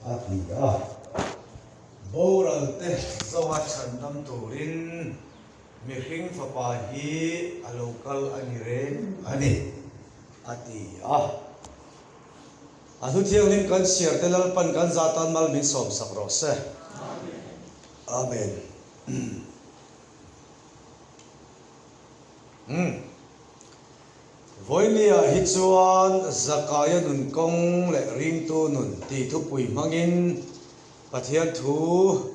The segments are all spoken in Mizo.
A ti a. Boralte zawnga chhandam turin mihring fapa hi a lo kal a ni reng a ni, a ti a. A hnu thianghlim kan chhiar te Lalpan kan za tan mal min sawmsak rawh se. Amen. Umm. Vawinia hi chuan Zakaia nun kawng leh ringtu nun tih thupui hmangin Pathian thu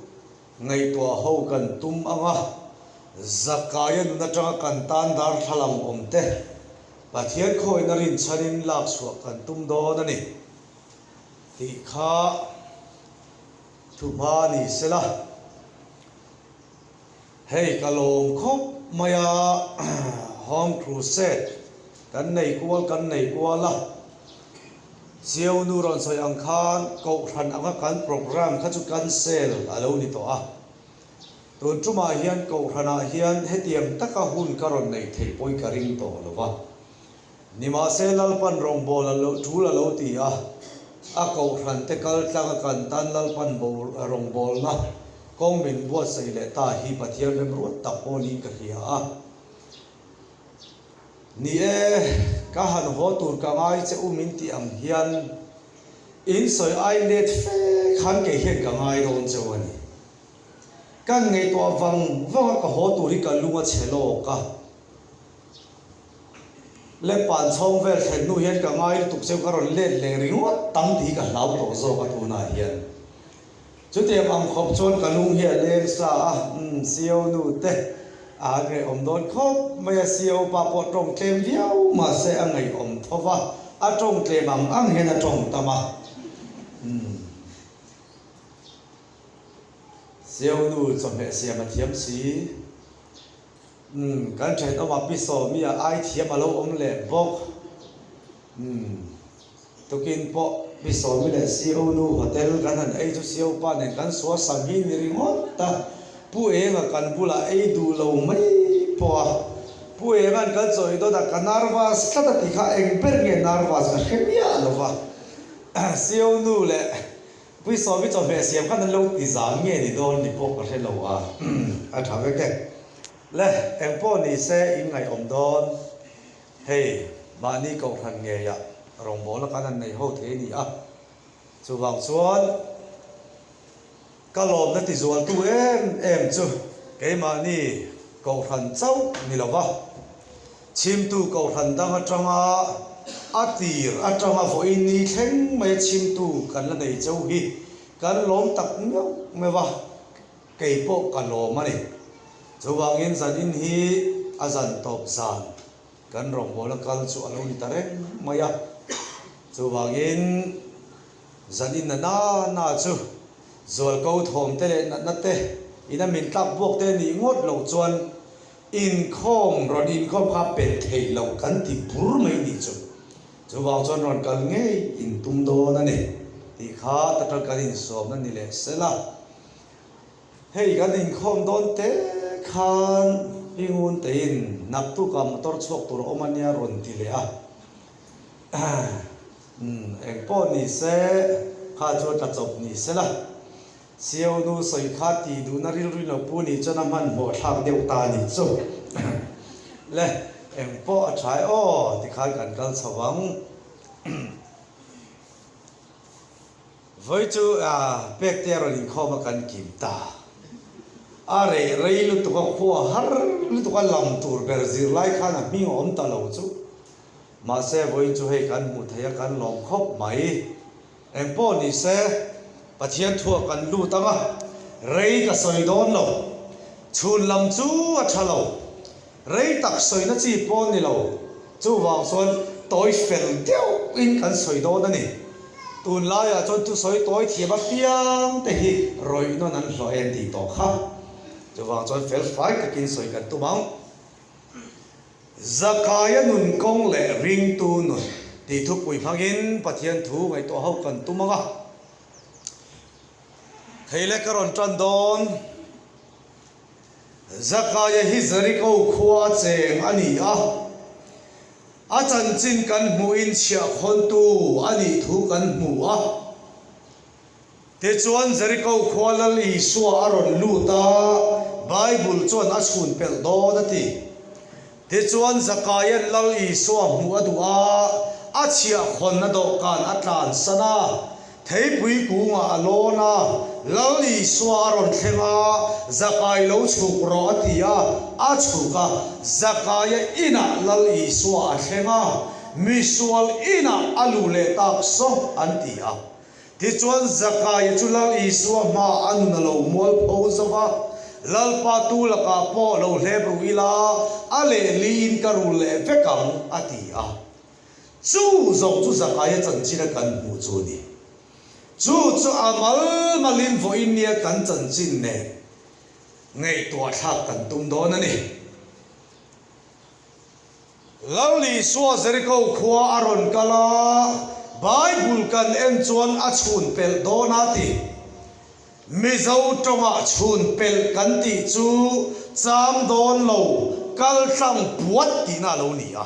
ngaihtuah ho kan tum ang a, Zakaia nun atanga kan tan darthlalang awm te Pathian khawina rinchhanin lak chhuah kan tum dawn a ni tih kha thuhma ni sela. Hei ka lawm khawp mai a, Home Crusade kan nei kual kan nei kual a, Sio nu rawn sawi ang khan Kohhran anga kan programme kha chu cancel a lo ni tawh a. Tun tumah hian Kohhranah hian hetiang taka hun ka rawn neih theih pawhin ka ring tawh lo va. Nimahse Lalpan rawngbâwl a lo ṭul a lo ti a, a kohhran te kal tlang a kan tan Lalpan rawngbâwlna kawng min buatsaih leh ta hi Pathian remruat tak pawh niin ka hria a. Ni e, ka han haw tur ka ngai che u min tih ang hian in sawi ai let fe khan kei hian ka ngai dawn che u a ni. Kan ngaihtuah vang vang a ka haw tur hi ka lung a chhe lawk a. Le pan chhawng vel thlen hnu hian ka ngai lutuk cheu ka rawn let leh ringawt tam tih hi ka hlau tawh zawk a tunah hian. Chutiang ang khawp chuan ka lung hi a leng sa a, umm CO nu te a han ngaihawm dawn khawp mai a, CO pa pawh tawng tlem viau mahse a ngaihawm tho va, a tawng tlem ang ang hian a tawng tam a, umm CO nu chawhmeh siam a thiam si. Umm, kan thenawmah Pi Sawmia ai thiam a lo awm leh bawk. Umm, tukin pawh Pi Sawmi leh CO nu hotel kan han ei chu CO pa nen kan sual sam hi ni ringawt a, Pu Enga kan bulah ei duh lo mai pawh a. Pu Enga'n kan chawi dawt a, ka nervous tlat a ti kha eng ber nge nervous ka hre miah lo va. CO nu leh Pi Sawmi chawhmeh siam khan an lo ti zan nge ni dawn ni pawh ka hre lo a, a tha vek e. Le, eng pawh ni se in ngaihawm dawn. Hei, mahni kohhran ngeiah rawngbawlna kan han nei ho thei a ni a. Chuvang chuan ka lawmna tizualtu em em chu keimahni kohhran chauh ni lo va, Chhimtu kohhran dang atanga a tir atanga vawiin ni thleng mai a chhimtu kan la nei cheu hi kan lawm tak meuh meuh a, kei pawh ka lawm a ni. Chuvangin zanin hi a zan tawp zan kan rawngbawla kal chu a lo ni ta reng mai a, chuvangin zanin na na na chu zualko thawm te leh natna te ina min tlak buak te nih ngawt loh chuan Inkhawm, rawn inkhawm kha pel theih loh kan ti bur mai nih chu. Chuvang chuan rawn kal ngei in tum dawn a ni tih kha ta tan kan insawmna ni leh sela. Hei kan inkhawm dawn te khan Pi Ngun tein naktukah motor chhuak tur a awm a nia rawn ti leh a. Umm engpawh ni se kha chu a tla chawp ni sela. Sio nu sawi kha tih duhna rilru in lo pu nih chuan a hmanhmawh thlak deuh ta nih chu. Le, eng pawh a tha e aw tikhan kan kal chho ang. Vawi chu pek te a rawn inkhawm a kan kim ta. A reh rei lutuk a, khua har lutuk a lam tur ber zirlai khan a hming a awm ta lo chu. Mahse vawiin chu hei kan hmuh theih a kan lawm khawp mai. Engpawh ni se, Pathian thuah kan lut ang a, rei ka sawi dawn lo. Chhun lam chu a tha lo. Rei tak sawina chi pawh ni lo. Chuvang chuan tawi fel deuhin kan sawi dawn a ni. Tunlaiah chuan thusawi tawi thiam apiang te hi rawih nawn an hlawh em tih tawh kha. Chuvang chuan fel fai takin sawi kan tum ang. Zakaia nun kawng leh ringtu nun tih thupui hmangin Pathian thu ngaihtuah ho kan tum ang a. Thei leh ka rawn tan dawn. Zakaia hi Jeriko khua a cheng a ni a. A chanchin kan hmuhin chhiahkhawntu a nih thu kan hmu a. Tichuan Jeriko khua Lal Isua a rawn lut a, Bible chuan a chhun pelh dawn a ti. Tichuan Zakaia'n Lal Isua hmuh a duh a, a chhiahkhawnna dawhkan a tlansan a, theipui kungah a lawn a, Lal Isua a rawn thleng a, Zakai lo chhuk rawh a ti a, a chhuk a, Zakaia inah Lal Isua a thleng a, misual inah a luh leh tak saw an ti a. Tichuan Zakaia chu Lal Isua hmaah a nun a lo mual pho zo va, Lalpa tu lakah pawh lo hlep ru ila, a lehliin ka rul leh vek ang, a ti a. Chu zawng chu Zakaia chanchina kan hmuh chu a ni. Chu chu a mal malin vawiin nia kan chanchin nen ngaihtuah thlak kan tum dawn a ni. Lal Isua Jeriko khua a rawn kal a, Bible kan en chuan a chhun pelh dawn a ti. Mizo tawngah chhun pelh kan tih chu cham dawn lo, kal tlang puat tihna a lo ni a.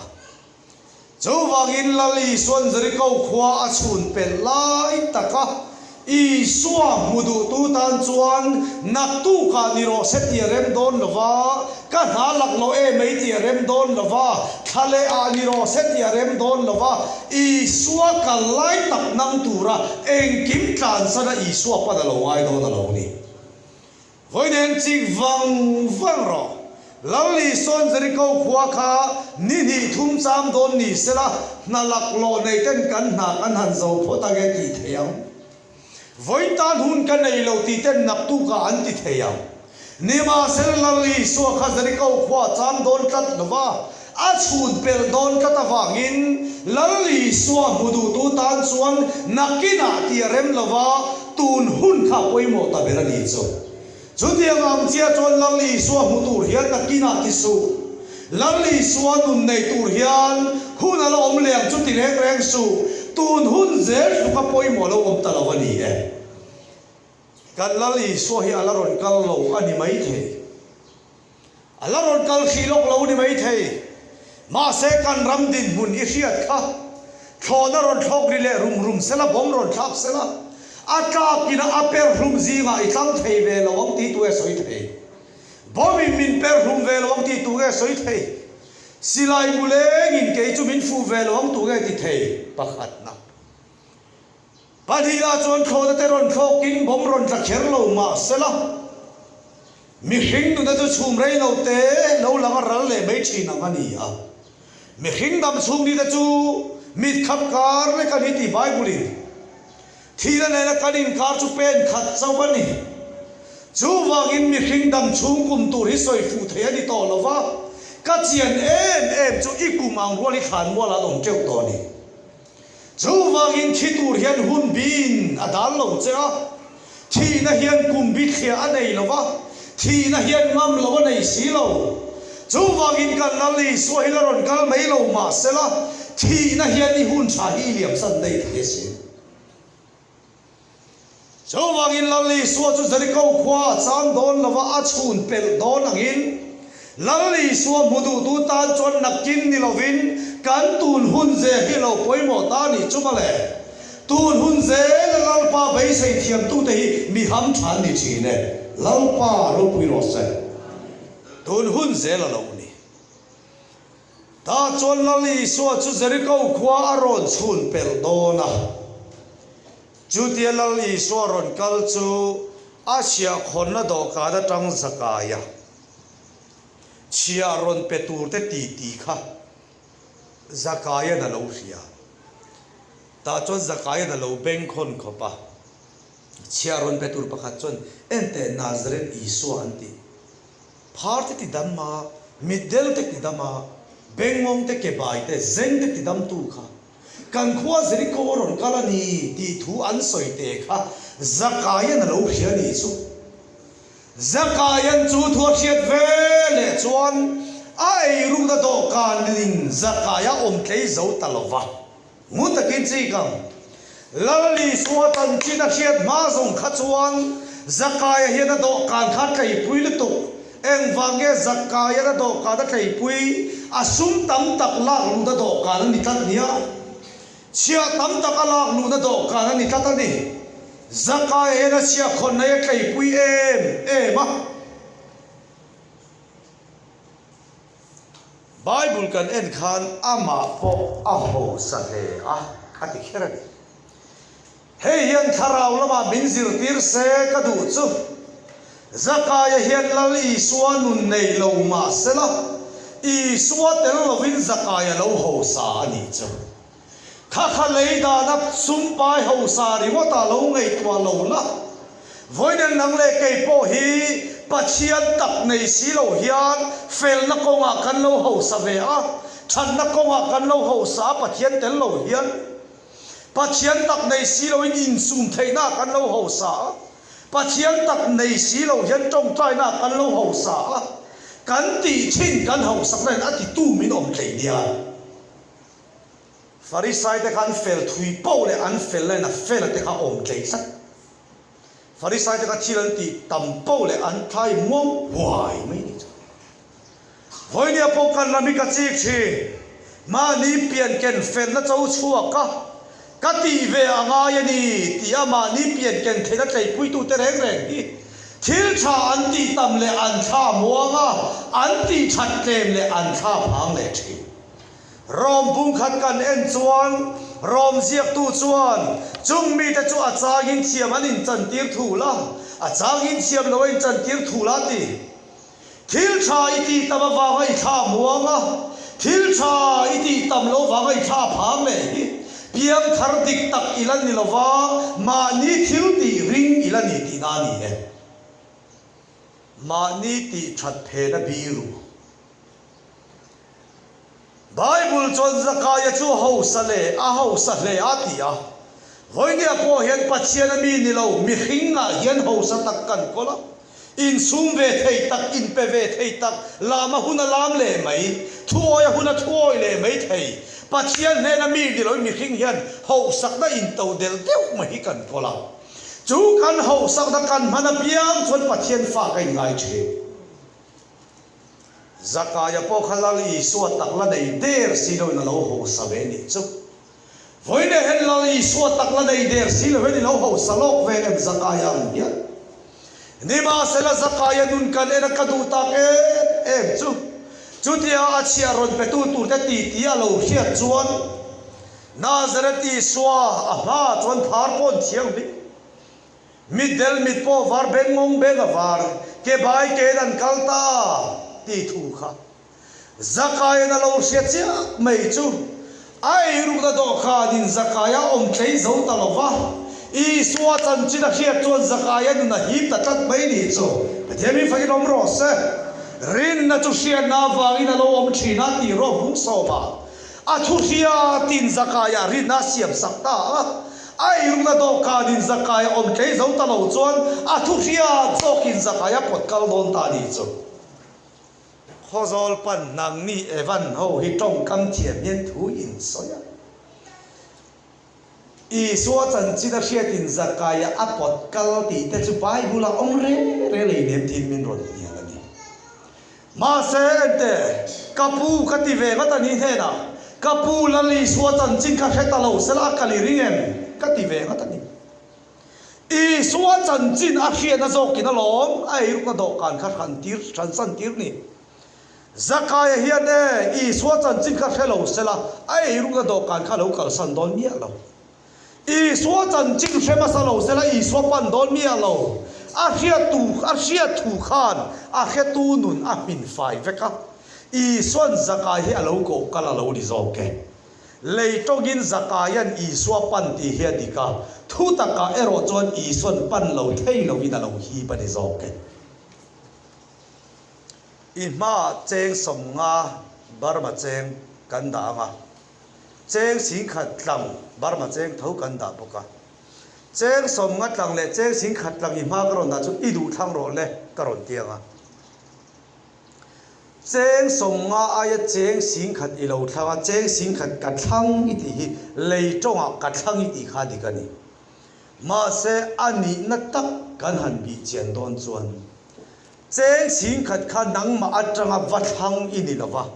Chuvangin Lal Isua'n Jeriko khua a chhun pelh lai taka Isua hmu duhtu tan chuan naktukah ni rawh se tih a rem dawn lo va, ka hna lak lo e mai tih a rem dawn lo va, thla leh ah ni rawh se tih a rem dawn lo va, Isua kal lai tak nang tura engkim tlansana Isua pan a lo ngai dawn a lo ni. Vawiin chik vang vang rawh. Lal Isua'n Jeriko khua kha ni hnih thum cham dawn ni sela, hna laklawh nei ten kan hna kan han zo phawt ange tih thei ang. Vawiin tan hun ka nei lo tih ten naktukah an ti thei ang. Nimahsela Lal Isua kha Jeriko khua cham dawn tlat lo va, a chhun pelh dawn tlat avangin Lal Isua hmu duhtu tan chuan nakinah tih a rem lo va, tun hun kha pawimawh ta ber a ni chu. Chutiang ang chiah chuan Lal Isua hmu tur hian nakinah ti suh. Lal Isua nun nei tur hian hun a la awm leh ang chu ti reng reng suh. Tun hun zel tluka pawimawh lo awm ta lo a ni e. Kan Lal Isua hi a la rawn kal lo a ni maithei. A la rawn kal hrih lawk lo ni maithei. Mahse kan ram dinhmun i hriat kha thlawhna rawn thlawk ri leh rum rum sela, bomb rawn thlak sela, a tlakin a per hlum zingah i tlang thei ve lo ang tih tu nge sawi thei? Bomb in min per hlum ve lo ang tih tu nge sawi thei? Silai mu lengin kei chu min fuh ve lo ang tu nge ti thei? Pakhatna. Pahnihah chuan thlawhna te rawn thlawkin bomb rawn tla kher lo mah sela, mihring nuna chu chhum rei lo te lo lang a ral leh mai thin ang a ni a. Mihring dam chhung ni te chu mit khap kar lek a ni tih Bible-in thihna nena kan inkar chu pen khat chauh a ni. Chuvangin mihring dam chhung kum tur hi sawi fuh thei a ni tawh lo va, ka chian em em chu i kum ang rual hi thlanmualah an awm teuh tawh a ni. Chuvangin thi tur hian hun biin a dal lo che a, thihna hian kum bithliah a nei lo va, thihna hian ngam lo a nei si lo. Chuvangin kan Lal Isua hi la rawn kal mai lo mahsela, thihna hian i hun tha hi i liamsan daih thei a si. Chuvangin Lal Isua chu Jeriko khua a chang dawn lo va, a chhun pelh dawn angin Lal Isua hmu duhtu tan chuan nakin ni lovin kan tun hun zel hi lo pawimawh ta nih chu mawle. Tun hun zela Lalpa beisei thiamtute hi mi ham tha an ni thin e. Lalpa ropui rawh se. Tun hun zel a lo ni. Tah chuan Lal Isua chu Jeriko khua a rawn chhun pelh dawn a. Chutia Lal Isua rawn kal chu a chhiahkhawnna dawhkan atang Zakaia chhiah rawn pe turte titi kha Zakaia'n a lo hria. Tah chuan Zakaia'n a lo bengkhawn khawp a. Chhiah rawn pe tur pakhat chuan, Enteh Nazareth Isua an ti. Phar te ti dam a, mitdel te ti dam a, bengngawng te ke bai te, zeng te ti dam tu kha kan khua Jeriko a rawn kal a ni tih thu an sawi te kha Zakaian a lo hria ni chu. Zakaian chu thu a hriat ve leh chuan a eirukna dawhkanin Zakaia awm tlei zo ta lo va. Ngun takin chik ang. Lal Isua chanchin a hriat hma zawng kha chuan Zakaia hian a dawhkan kha a tleipui lutuk. Engvang nge Zakaia'n a dawhkan a tleipui? A sum tam tak lak luhna dawhkan a ni tlat nia. Chhiah tam tak a lak luhna dawhkan a ni tlat a ni. Zakaia hian a chhiahkhawn nei a tleipui em em a. Bible kan en khan amah pawh a hausa hle a, a ti kher a ni. Hei hian thlarau lamah min zirtir se ka duh chu. Zakaia hian Lal Isua nun nei lo mah sela, Isua tel lovin Zakaia lo hausa a nih chu. Kha kha lei dana sum pai hausa ringawtah lo ngaihtuah lo la. Vawiin nang leh kei pawh hi Pathian tak nei si lo hian felna kawngah kan lo hausa ve a, thatna kawngah kan lo hausa a Pathian tel lo hian. Pathian tak nei si loin insum theihnaah kan lo hausa a, Pathian tak nei si lo hian tawngtainaah kan lo hausa a, kan tih thin kan hausakna in a titu min awm tlei nia. Farisai te kha an fel thui poh leh an fel lain a fel a te kha awm tlei tlat. Farisai te kha thil an tih tam poh leh an thlai muang huai mai ni chu. Vawinia pawh kan lam hi ka chik thin. Mahni pian ken felna cho chhuak a, ka tih ve a ngai a ni tih a mahni pian ken theihna tleipuitute reng reng hi thil tha an tih tam leh an thla muang a, an tih that tlem leh an thla phang leh thin. Rom bungkhat kan en chuan Rom ziaktu chuan chung mite chu a changin thiam an inchantir thul a, a changin thiam lo a inchantir thul a ti. Thil tha i tih tam avanga i thla muang a, thil tha i tih tam lo vanga i thla phang leh hi piangthar dik tak i la ni lova, mahni thil tih ring i la ni tihna a ni e. Mahni tih that phena biru. Bible chuan Zakaia chu a hausa leh a hausa hle a ti a. Vawinia pawh hian Pathian a mi ni lo, mihringah hian hausa tak kan kawl a. Insum ve thei tak, inpe ve thei tak, lam a hun a lam leh mai, thuawi a hun a thuawi leh mai thei. Pathian hnena mi ni loin mihring hian hausakna intodelh deuh mai hi kan kawl a. Chu kan hausakna kan hman apiang chuan Pathian fa ka inngai thin. Zakaia pawh kha Lal Isua tak la nei der si loin a lo hausa ve nih chu. Vawiin hian Lal Isua tak la nei der si lo hian i lo hausa lawk ve em Zakaia ang hian. Nimahsela Zakaia nun kan en a ka duh tak em em chu. Chutia a chhiah rawn petu turte titi a lo hriat chuan Nazareth Isua a hmaah chuan phar pawn thianghlim. Mitdel mit pawh var beng ngawng beng a var, ke bai kein an kal ta tih thu kha Zakaiin a lo hria chiah mai chu a eirukna dawhkanin Zakaia awm tlei zo ta lo va, Isua chanchin a hriat chuan Zakaia nun a hip ta tlat mai ni chu Pathian min fakin awm rawh se. Rinna chu hriatna avangin a lo awm thin a tih rawh hmung sawmah A thu hriatin Zakaia rinna a siam sak ta a, a eirukna dawhkanin Zakaia awm tlei zo ta lo chuan a thu hriat zawkin Zakaia pawt kal dawn ta a nih chu. Khawzawl pan nangni Evan ho hi tawngkam thiam hian thu in sawi a. Isua chanchin a hriatin Zakaia a pawt kal tih te chu Bible ah awm reng reng lei nem tiin min rawn hnial a ni. Mahse ente, ka pu ka ti ve ngawt a ni hnenah, ka pu Lal Isua chanchin kha hre ta lo sela a kal i ring em? ka ti ve ngawt a ni. Isua chanchin a hriatna zawkin alawm a eirukna dawhkan kha hran tir, hransan tir ni. Zakaia hian e, Isua chanchin kha hre lo sela, a eirukna dawhkan kha a lo kalsan dawn miah lo. Isua chanchin hre hmasa lo sela, Isua pan dawn miah lo. A hriattu, a hriat thu khan a hretu nun a hmin fai vek a. Isua'n Zakai hi a lo koh kal a lo ni zawk e. Lei tawngin Zakaia'n Isua pan tih hi a dik a, thu takah erawh chuan Isua'n pan lo thei loin a lo hip a ni zawk e. I hmaah cheng 50 Burma cheng kan dah ang a, cheng 10,000 tlang Burma cheng tho kan dah bawk a. Cheng 50 tlang leh cheng 10,000 tlang i hma ka rawn dah chu i duh thlang rawh le ka rawn ti ang a. Cheng 50 aia cheng 10,000 i lo thlang a, cheng 10,000 ka thlang i tih hi lei tawngah ka thlang i tih kha dik a ni. Mahse a nihna tak kan han bih chian dawn chuan Cheng 10,000 kha nangmah atanga va thlang i ni lova,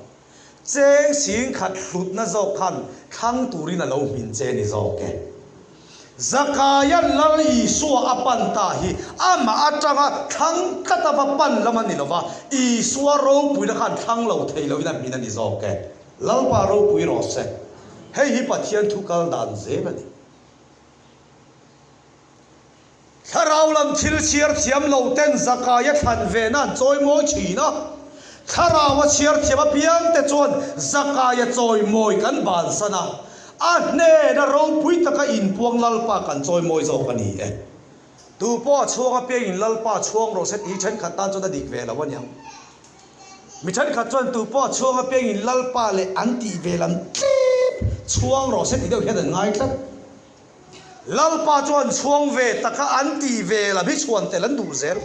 cheng 10,000 hlutna zawk khan thlang turin a lo hmin che ni zawk e. Zakaia'n Lal Isua a pan ta hi amah atanga thlang tlat a va pan lam a ni lova, Isua ropuina khan thlang lo thei loin a hmin a ni zawk e. Lalpa ropui rawh se. Hei hi Pathian thu kal dan zel a ni. Thlarau lam thil chhiar thiam lo ten Zakaia thlan ve na an chawimawi thin a. Thlarau a chhiar thiam apiang te chuan Zakaia chawimawi kan bansan a, a hnena ropui taka inpuang Lalpa kan chawimawi zawk a ni e. Tu pawh a chhuang apiangin Lalpa chhuang rawh se tih thenkhat tan chuan a dik ve lo a niang. Mi thenkhat chuan tu pawh a chhuang apiangin Lalpa leh an tih ve lam tlem chhuang rawh se tih deuh hian an ngai tlat. Lalpa chuan chhuang ve taka an tih ve lam hi chhuan tel an duh zel.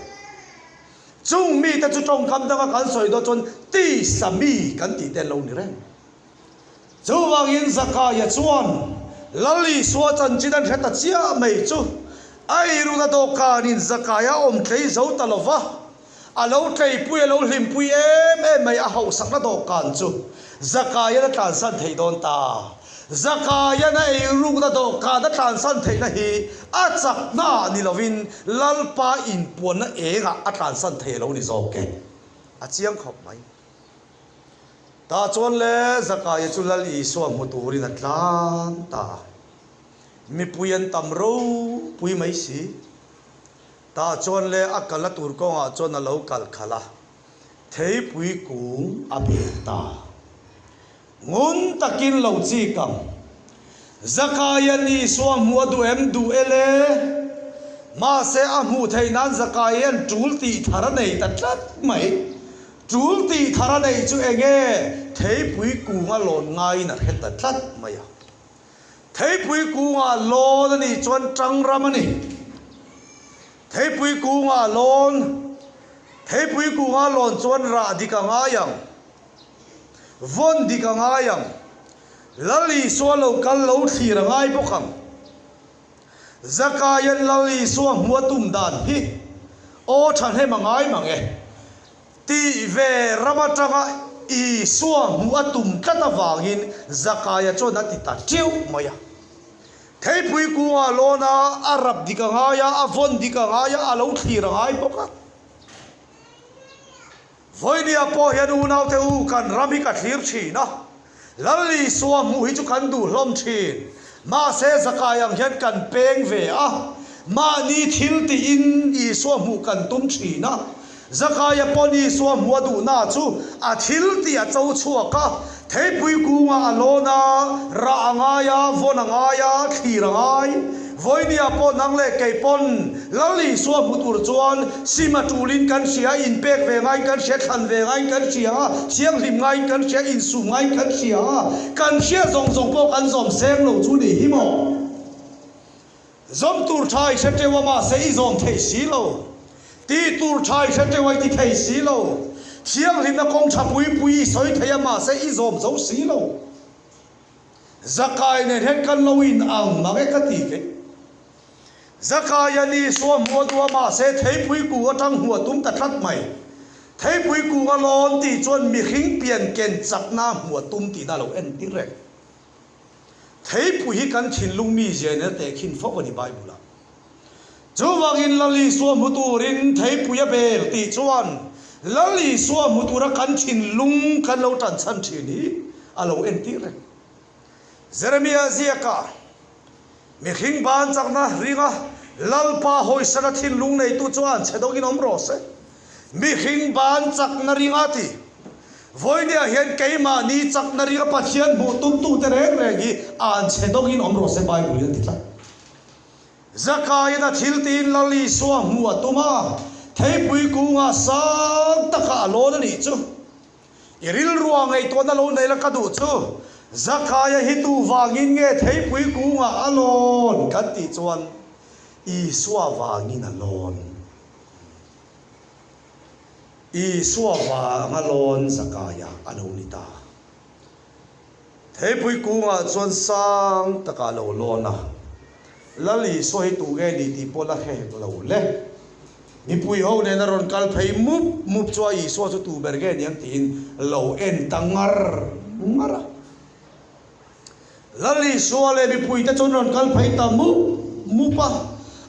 Chung mite chu tawngkam danga kan sawi dawn chuan tisa mi kan tih te an lo ni reng. Chuvangin Zakaia chuan Lal Isua chanchin an hre ta chiah mai chu a eiruna dawhkanin Zakaia a awm tlei zo ta lo va. A lo tleipui, a lo hlimpui em em mai, a hauhsakna dawhkan chu Zakaian a tlansan thei dawn ta. Zakaian a eirukna dawhkan a tlansan theihna hi a chaknaah ni lovin Lalpa inpuanna engah a tlansan thei a lo ni zawk e. A chiang khawp mai. Tah chuan le Zakaia chu Lal Isua hmu turin a tlan ta a. Mipui an tam ropui mai si. Tah chuan le a kal a tur kawngah chuan a lo kal khalh a, theipui kung a bel ta. Ngun takin lo chik ang. Zakaia ni Isua hmuh a duh em? Duh e le. Mahse a hmuh theih nan Zakaia hian tul tih thar a nei ta tlat mai. Tul tih thar a neih chu eng nge? Theipui kung a lawn ngaiin a hre ta tlat mai a. Theipui kungah lawn a nih chuan tangram a ni. Theipui kungah lawn, Theipui kungah lawn chuan rah dik a ngai ang. Vawn dik a ngai ang. Lal Isua lo kal lo thlir a ngai bawk ang. Zakaia'n Lal Isua hmu a tum dan hi aw thahnem a ngai mang e. Tih ve ram atanga Isua hmuh a tum tlat avangin Zakaia chuan a ti ta teuh mai a. Theipui kungah lawn a, a rap dik a ngai a, a vawn dik a ngai a, a lo thlir a ngai bawk a. Vawinia pawh hian unaute u kan ram hi ka thlir thin a, Lal Isua hmuh hi chu kan duh hlawm thin. Mahse Zakai ang hian kan peng ve a, mahni thil tiin Isua hmuh kan tum thin a. Zakaia pawn Isua hmuh a duhna chu a thil tih a cho chhuak a, theipui kungah a lawn a, rah a ngai a, vawn a ngai a, thlir a ngai. Vawinia pawh nang leh kei pawn Lal Isua hmu tur chuan sim a tulin kan hria, inpek ve ngaiin kan hria, thlan ve ngaiin kan hria a, thianghlim ngaiin kan hria, insum ngaiin kan hria a, kan hria zawng zawng pawh kan zawm seng lo chu ni hi maw? Zawm tur tha i hre teuh a mahse i zawm thei si lo. Tih tur tha i hre teuh a i ti thei si lo. Thianghlimna kawng tha pui pui i sawi thei a mahse i zawm zo si lo. Zakai nen hian kan lo in ang mang e ka ti kei. Zakaia ni Isua hmuh a duh a mahse theipui kung atang hmuh a tum ta tlat mai. Theipui kung a lawn tih chuan mihring pian ken chakna hmuh a tum tihna a lo entir reng. Theipui hi kan thinlung mizia nen a tehkhin fo a ni Bible ah. Chuvangin Lal Isua hmu turin theipui a bel tih chuan Lal Isua hmu tura kan thinlung kan lo tan chhan thin hi a lo entir reng. Jeremia ziakah mihring ban chakna ringa Lalpa hawisana thinlung neitu chuan chhe dawngin awm rawh se. Mihring ban chakna ringa ti. Vawinia hian keimahni chakna ringa Pathian hmuh tumtute reng reng hi an chhe dawngin awm rawh se Bible in a ti tlat. Zakaiin a thil tiin Lal Isua hmuh a tum a, theipui kungah sang takah a lawn a nih chu. I rilrua ngaihtuahna lo nei la ka duh chu, Zakaia hi tu vangin nge theipui kungah a lawn kan tih chuan Isua vangin a lawn. Isua vanga lawn Zakaia a lo ni ta. Theipui kungah chuan sang takah a lo lawn a, Lal Isua hi tu nge ni tih pawh la hre hek lo le. Mipui ho nen a rawn kal phei mup mup chu a Isua chu tu ber nge niang tiin lo en ta ngar ngar a. Lal Isua leh mipuite chuan rawn kal phei ta mup. mup a,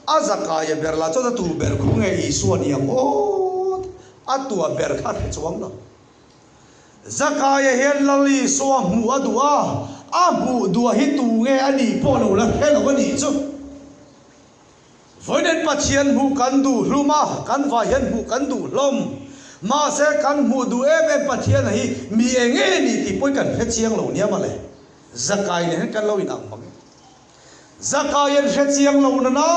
a Zakaia ber lah chuan a tu ber khu nge Isua ni ang aw a tua ber kha a hre chuang lo. Zakaia hian Lal Isua hmuh a duh a, a hmuh duah hi tu nge a nih pawh lo la hre lo a nih chu. Vawiin Pathian hmuh kan duh hlum a, kan vai hian hmuh kan duh hlawm. Mahse kan hmuh duh em em Pathian hi mi eng nge ni tih pawhin kan hre chiang lo nia mawle. Zakai nen hian kan lo inang mang e. Zakai an hre chiang lo na na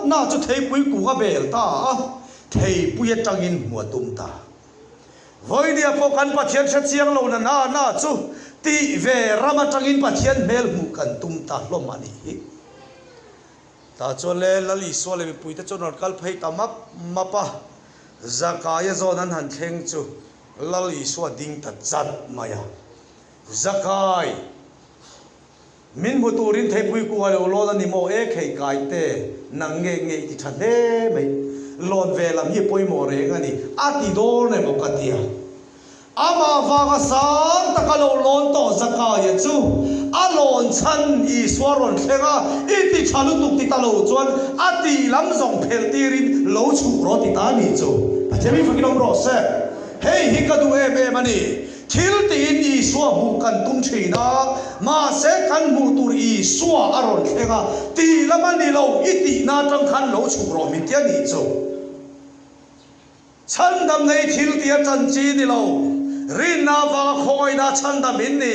na chu theipui kung a bel ta a, theipui atangin hmuh a tum ta. Vawinia pawh kan Pathian hre chiang lo na na na chu tih ve ram atangin Pathian hmel hmuh kan tum ta hlawm a nih hi. Tah chuan le Lal Isua leh mipuite chuan rawn kal phei ta map map a, Zakaia zawn an han thleng chu Lal Isua ding ta chat mai a. Zakai, min hmu turin theipui kung a lo lawn a ni maw? E khei kai te, nang nge nge i ti tha hle mai. Lawn ve lam hi pawimawh reng a ni, a ti dawn emaw ka tia. Amah vanga sang taka lo lawn tawh Zakaia chu a lawn chhan Isua rawn thleng a, i ti tha lutuk ti ta lo chuan a tih lam zawng phelh tirin lo chhuh rawh ti ta a nih chu. Pathian mi fakin awm rawh se. Hei hi ka duh em em a ni. Thil tiin Isua hmuh kan tum thin a, mahse kan hmuh tur Isua a rawn thleng a, tih lam a ni lo, i tihna atang khan lo chhuh rawh min ti a nih chu. Chhandam nei thil tia ṭan chi ni lo, rinna avanga khawngaihna chhandam in ni,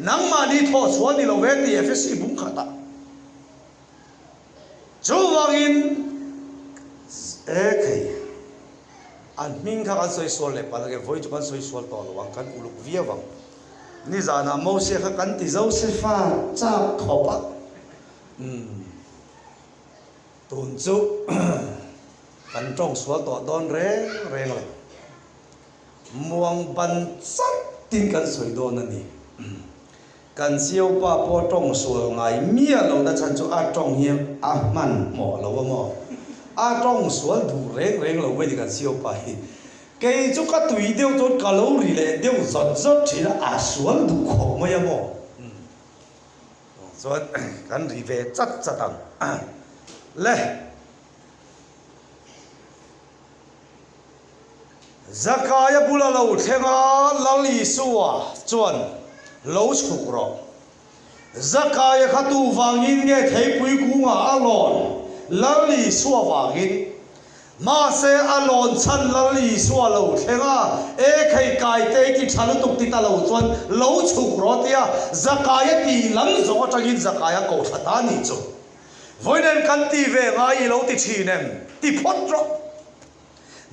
nangmahni thawh chhuah ni lo ve tih Efesi bung khatah. Chuvangin e khei, an hming kha kan sawi sual leh palh ange, vawi chu kan sawi sual tawh lo ang, kan uluk viau ang. Nizanah Mosia kha kan ti Josefa chak khawp a, umm tun chu Kan tawng sual tawh dawn reng reng lo. Muang ban chatin kan sawi dawn a ni. Kan Siopa pawh tawng sual ngai miah lo na chhan chu a tawng hi a hmanhmawh lo a maw? A tawng sual duh reng reng lo mai ni kan Siopa hi. Kei chu ka tui deuh chuan ka lo ri leh deuh zawt zawt thin a, a sual duh khawp mai a maw? Chuan kan ri ve chat chat ang le. Zakaia bula lo thleng a, Lal Isua chuan, Lo chhuk rawh. Zakaia kha tu vangin nge theipui kungah a lawn? Lal Isua vangin. Mahse, a lawn chhan Lal Isua lo thleng a, E khei kaite i ti tha lutuk ti ta lo chuan lo chhuk rawh tia Zakaia tih lam zawng atangin Zakaia ko thla ta nih chu. Vawiin kan ti ve ngai i lo ti thin em? Ti phawt rawh.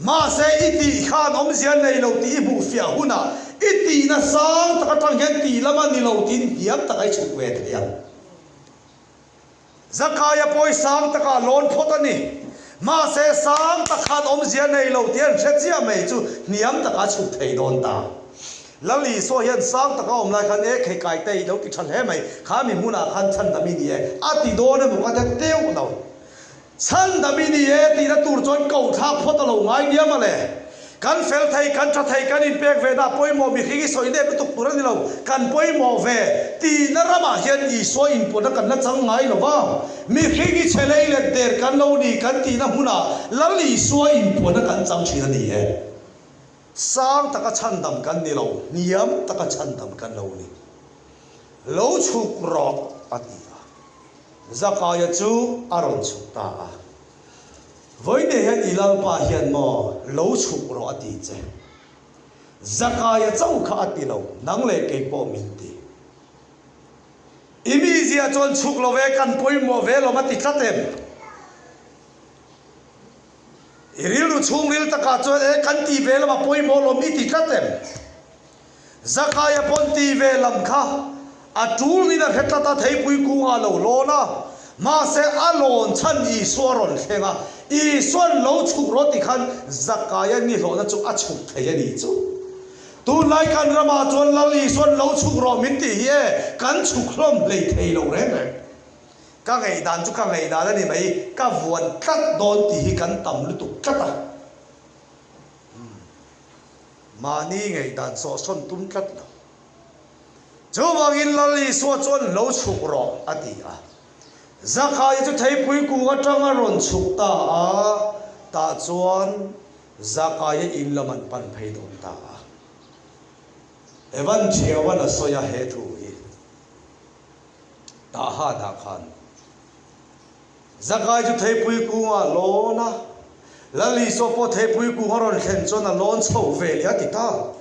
Mahse i tih khan awmzia nei lo tih i hmuh fiah hunah i tihna sang tak atang hian tih lam a ni lo tiin hniam taka i chhuk ve thei ang. Zakaia pawi sang takah lawn phawt a ni. Mahse sang tak khan awmzia nei lo tih an hre chiah mai chu hniam taka a chhuk thei dawn ta. Lal Isua hian sang taka awm lai khan e khei kai te i lo ti tha hle mai, kha mi hmunah khan chhandam i ni e, a ti dawn emaw ka ti teuh lo. Chhandam i ni e tihna tur chuan ko thlak phawt a lo ngai nia mawle. Kan fel thei, kan tha thei, kan inpek ve dah pawimawh mihring i sawi nep lutuk tur a ni lo, kan pawimawh ve tihna ramah hian Isua inpawhna kan la chang ngai lo va, mihring i chhe lei let der kan lo ni kan tihna hmunah Lal Isua inpawhna kan chang thin a ni e. Sang taka chhandam kan ni lo, hniam taka chhandam kan lo ni. Lo chhuk rawh, a ti a. Zakaia chu a rawn chhuk ta a. Vawiin hian i Lalpa hian maw lo chhuk rawh a ti che. Zakaia chauh kha a ti lo, nang leh kei pawh min ti. I mizia chuan chhuk lo ve, kan pawimawh ve lawm a ti tlat em? I rilru chhungril takah chuan e kan tih ve lamah pawimawh lawm i ti tlat em? Zakaia pawn tih ve lam kha a tul in a hre tlat a, theipui kungah a lo lawn a, mahse a lawn chhan Isua a rawn thleng a, Isua'n lo chhuk rawh ti khan Zakaia nihlawhna chu a chhuk thei a nih chu. Tunlai kan ramah chuan Lal Isua'n lo chhuk rawh min tih hi e kan chhuk hlawm hlei thei lo reng reng. Ka ngaihdan chu ka ngaihdan a ni mai, ka vuan tlat dawn tih hi kan tam lutuk tlat a. Umm. Mahni ngaihdan sawhsawn tum tlat lo. Chuvangin Lal Isua chuan lo chhuk rawh a ti a. Zakaia chu theipui kung atang a rawn chhuk ta a, tah chuan Zakaia in lam an pan phei dawn ta a. Evan Thiauan a sawi a he thu hi Tahan ah khan Zakai chu theipui kungah lawn a, Lal Isua pawh theipui kung a rawn thlen chuan a lawn chho ve leh a ti ta.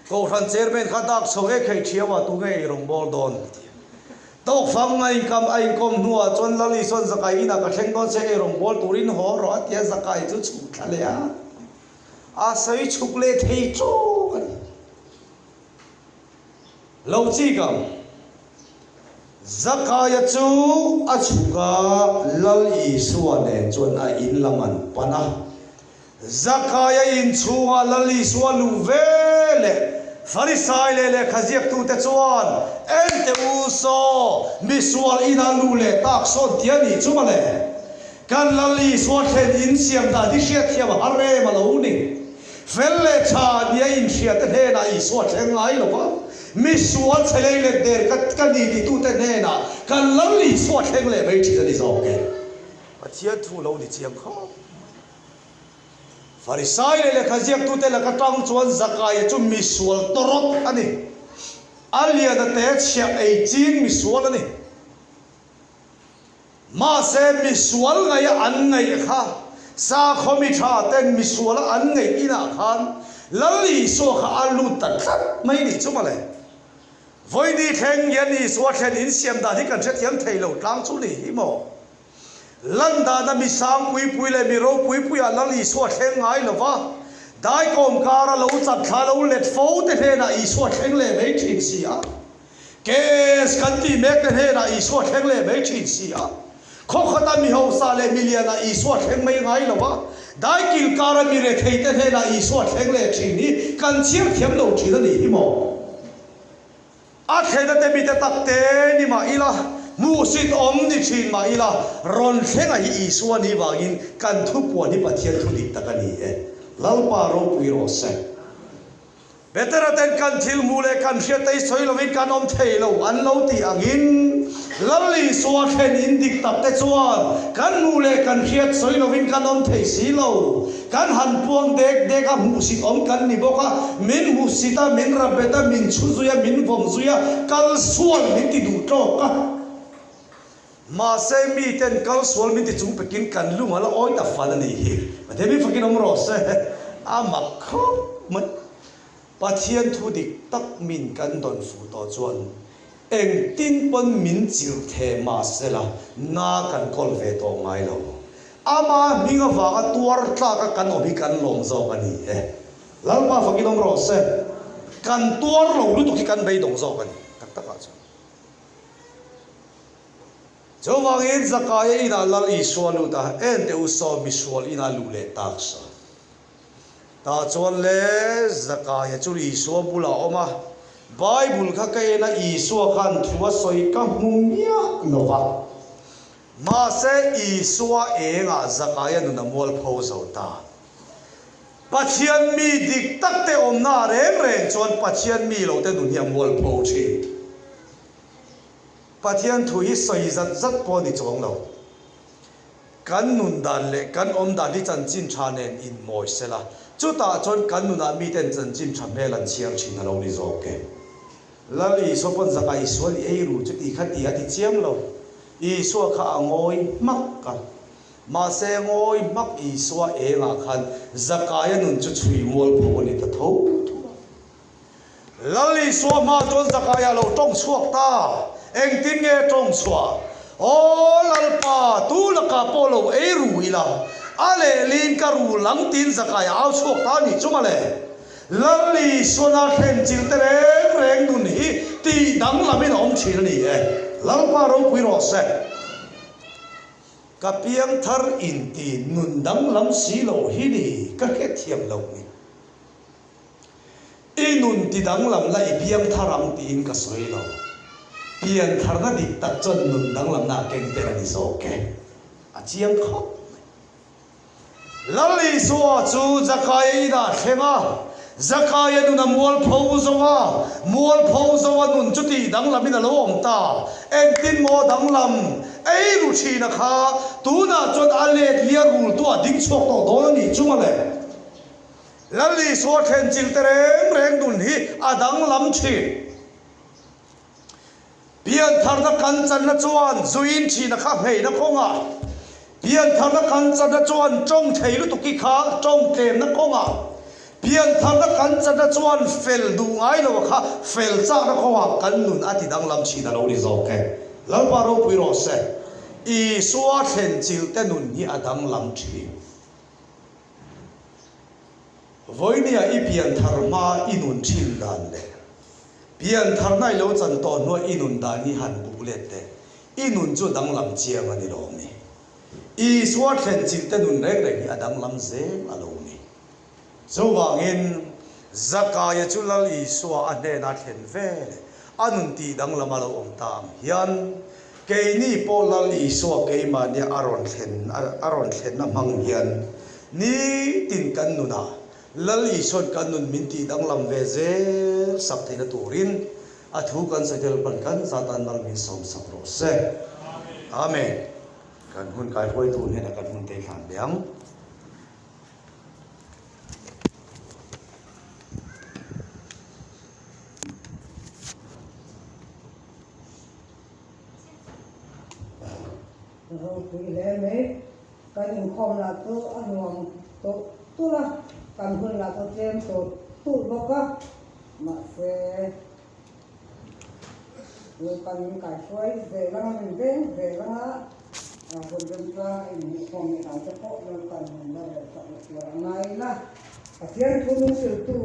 Kohhran chairman kha dak chho e khei Thiauah tunge ei rawngbâwl dawn? a ti a. Tawkfang a inkam a inkawm hnuah chuan Lal Isua'n Zakai inah ka thleng dawn che ei rawngbâwl turin haw rawh a ti a, Zakai chu chhuk thla leh a. A sawi chhuk leh thei tawk a ni. Lo chik ang. Zakaia chu a chhuk a, Lal Isua nen chuan a in lam an pan a. Zakaia in chhungah Lal Isua luh ve leh Farisai leh lehkha ziaktute chuan, Ente u saw, misual inah luh leh tak sawn ti a nih chu mawle. Kan Lal Isua thlen in siam dan hi hriatthiam a har em a lo ni. Fel leh tha nia inhriate hnenah Isua thleng ngai lo va, mi sual chhe lei let der ka ka ni titute hnenah kan Lal Isua thleng leh mai thin a ni zawk e. Pathian thu lo ni chiang khawp mai. Farisai leh lehkha ziaktute laka tang chuan Zakaia chu mi sual tawrawt a ni. A liana te chhiah ei ching mi sual a ni. Mahse, misual ngaih a an ngaih kha sakhaw mi tha ten misual a an ngaih inah khan Lal Isua kha a lut ta tlat mai nih chu mawle. Vawini thleng hian Isua thlen insiam dan hi kan hrethiam thei lo tlang chu ni hi maw? Lan dana mi sang pui pui leh mi ropui puiah Lal Isua thleng ngai lo va, daikawm kara lo chat thla lo let fo te hnenah Isua thleng leh mai thin si a. Case kan tih mek te hnenah Isua thleng leh mai thin si a. Khaw khata mi hausa leh mi lianah Isua thleng mai ngai lo a, daikil kara mi rethei te hnenah Isua thleng leh thin hi kan chhiar thiam lo thin a nih hi maw? A thlena te mite tak te ni mah ila, hmuhsit awm ni thin mah ila, rawn thlenga hi Isua nih vangin kan thupuan hi Pathian thu dik tak a ni e. Lalpa ropui rawh se. Petera ten kan thil hmuh leh kan hriat te hi sawi lovin kan awm thei lo an lo tih angin Lal Isua thlen in dik tak te chuan kan hmuh leh kan hriat sawi lovin kan awm thei si lo. Kan han puang dek dek a, hmuhsit awm kan ni bawk a, min hmuhsit a, min rabet a, min chhu zui a, min vawm zui a, kal sual min ti duh tawk a. Mahse miten kal sual min ti chung pekin kan lung a la awi ta fan a nih hi. Pathian mi fakin awm rawh se. A mak khawp mai. Pathian thu dik tak min kan dawn fuh tawh chuan engtin pawn min chirh the mahse la na kan kawl ve tawh ngai lo. Ama hming avanga tuar tlak a kan awm hi kan lawm zawk a ni e. Lalpa fakin awm rawh se. Kan tuar lo lutuk hi kan beidawng zawk a ni tak takah chuan. Chuvangin Zakaia inah Lal Isua lut a, Ente u saw misual inah luh leh tak sa. Tah chuan le Zakaia chu Isua bulah a awm a, Bible kha ka en a, Isua khan thu a sawi ka hmu miah lo va. Mahse Isua engah Zakaia nun a mualpho zo ta. Pathian mi dik tak te awmna reng reng chuan Pathian mi lo te nun hi a mualpho thin. Pathian thu hi sawi zat zat pawh a ni chuang lo. Kan nun dan leh kan awm dan hi chanchin tha nen inmawi sela, chutah chuan kan nunah miten chanchin tha hmel an chhiar thin a lo ni zawk e. Lal Isua pawn zakah Isual i ei ru chu ti kha ti a ti chiam lo. Isua kha a ngawi hmak a. Mahse ngawi hmak Isua engah khan Zakaia nun chu chhui mualpho a ni ta tho tho a. Lal Isua hma chuan Zakaia lo tawng chhuak ta. Engtin nge tawng chhuah? Aw Lalpa, tu lakah pawh lo ei ru ila, a lehlin ka ru lang tiin Zakaia au chhuak ta a nih chu mawle. Lal Isuana thlen chilh te reng reng nun hi tih danglamin a awm thin a ni e. Lalpa ropui rawh se. Ka piangthar inti nun danglam si lo hi ni ka hrethiam lo ni. I nun ti danglam la i piang thar ang tiin ka sawi lo. Pian tharna dik tak chuan nun danglamna a keng tel a ni zawk e. A chiang khawp mai. Lal Isua chu Zakaia inah thleng a. Zakaia nun a mualpho zo a, mualpho zo a nun chu tih danglamin a lo awm ta. Engtin maw danglam ei ru thina kha tunah chuan a let lia rultu a ding chhuak tawh dawn a nih chu mawle. Lal Isua thlen chilh te reng reng nun hi a danglam thin. Piantharna kan channa chuan zuin thina kha hmeina kawngah, piantharna kan channa chuan tawng thei lutuk i kha tawng tlemna kawngah, piantharna kan channa chuan fel duh ngai lo a kha fel chakna kawngah kan nun a ti danglam thin a lo ni zawk e. Lalpa ropui rawh se. Isua thlen chilh te nun hi a danglam thin. Vawinia i pianthar hma i nun thin dan leh piantharna i lo chan tawh hnua i nun dan hi han buk let teh, i nun chu danglam chiang a ni lo ni. Isua thlen chilh te nun reng reng hi a danglam zel a lo ni. Chuvangin, Zakaia chu Lal Isua a hnena thlen ve leh a nun tih danglam a lo awm ta ang hian, keini pawh Lal Isua keimahnia a rawn thlen a rawn thlenna hmang hian nitin kan nunah Lal Isua'n kan nun min tih danglam ve zel sak theihna turin a thu kan sawi tel hman kan zatan mal min sawm sak rawh se. Amen. Kan hun kaihruaitu hnenah kan hun te i hlan ve ang. Ropui hle mai. Kan inkhawm lah chu a nuam tawh tulh a, kan hun lah chu tlem tawh tulh bawk a, mahse Lalpan min kaihruai zel anga min veng zel anga hun remchang a inhmuhkhawm leh dan te pawh Lalpan min la rel sak leh tur a ngai ila, Pathian thu min hrilhtu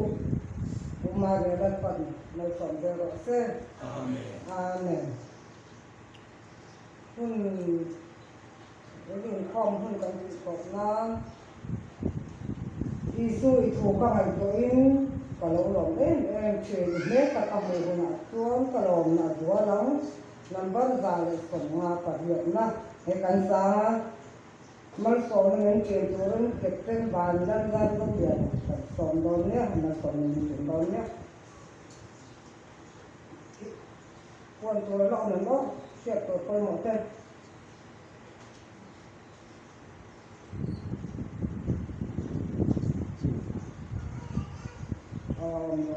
Pu Maria Lalpan malsawm zel rawh se. Amen. Hun Kan inkhawm hun kan tih tawp nan Isu i thu ka ngaihtuahin ka lo lawm em em thin. I hmel tak a hmuh hunah chuan ka lawmna a zual ang. Number 158na he kan sang a, malsawmna min ṭin turin Captain Van Lalzar Zobiana kan sawm dawn nia, malsawmna min ṭin dawn nia. Puan tur a la awm em aw, hriat tur pawimawh te.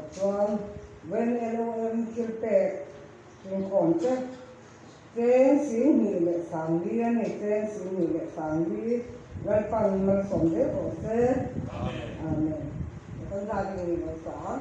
Chuan Wen LOM thil pek inkhawm che cheng 2040 a ni, cheng 2040 Lalpan malsawm zel rawh se. Amen. Kan zat in ni lo sa.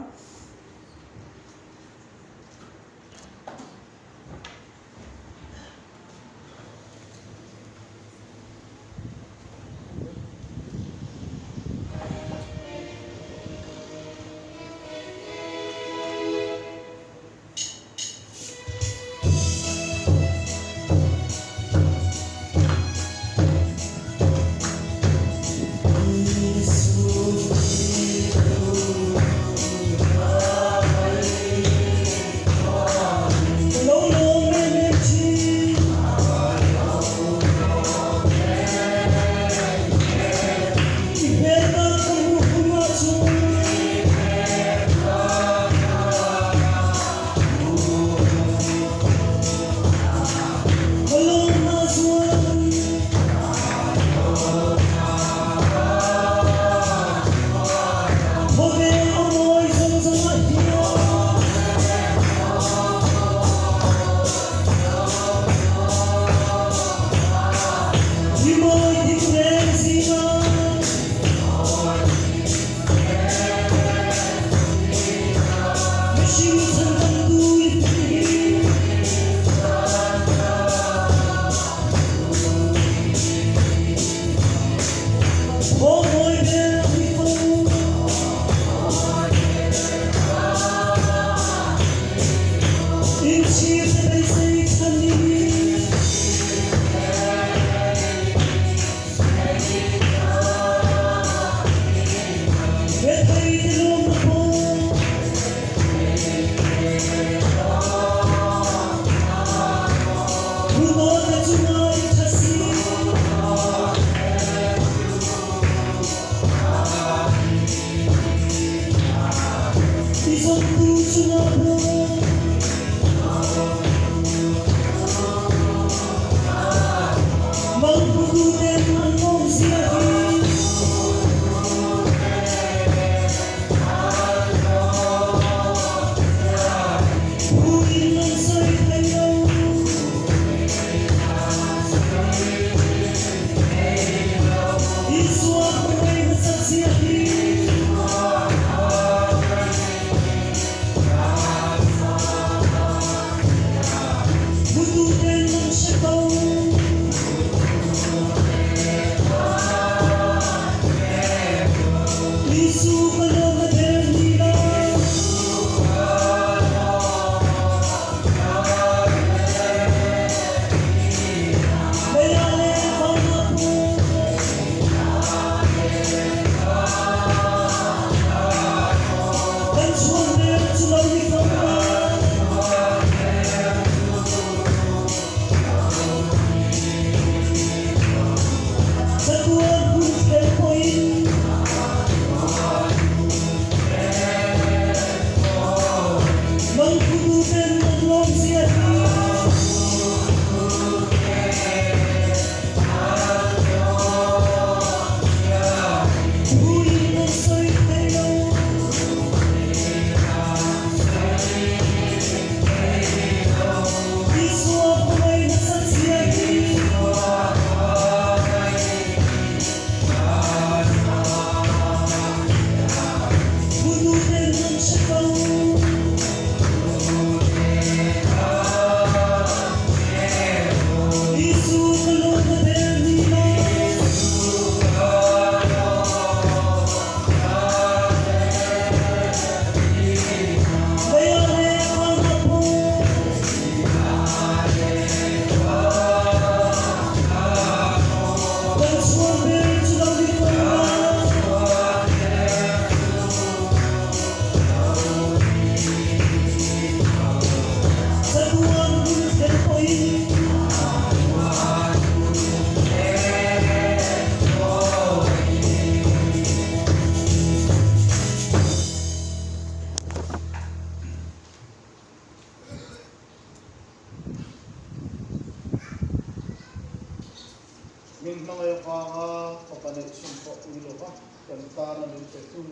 neih chhun pawh ui lova kan tana min petu,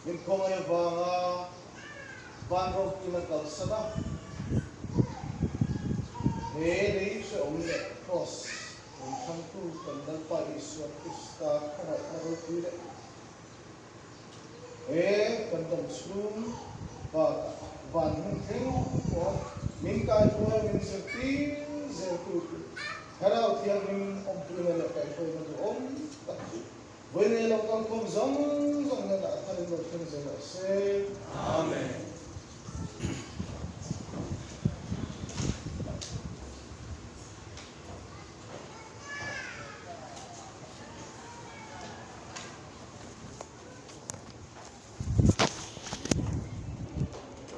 min khawngaih avanga van ropuina kalsan a, he lei hrehawm leh kraws min thlangtu kan Lalpa Isua Krista khawngaihna ropui leh He kan dam chhung bakah van hun thleng pawha min kaihruai min zirtir zeltu chu Thlarau Thianghlim awmpuina leh kaihhruaina duhawm tak chu vawi nei lo kalkhawm zawng zawng hnenah a tharin lo thleng zel rawh se. Amen.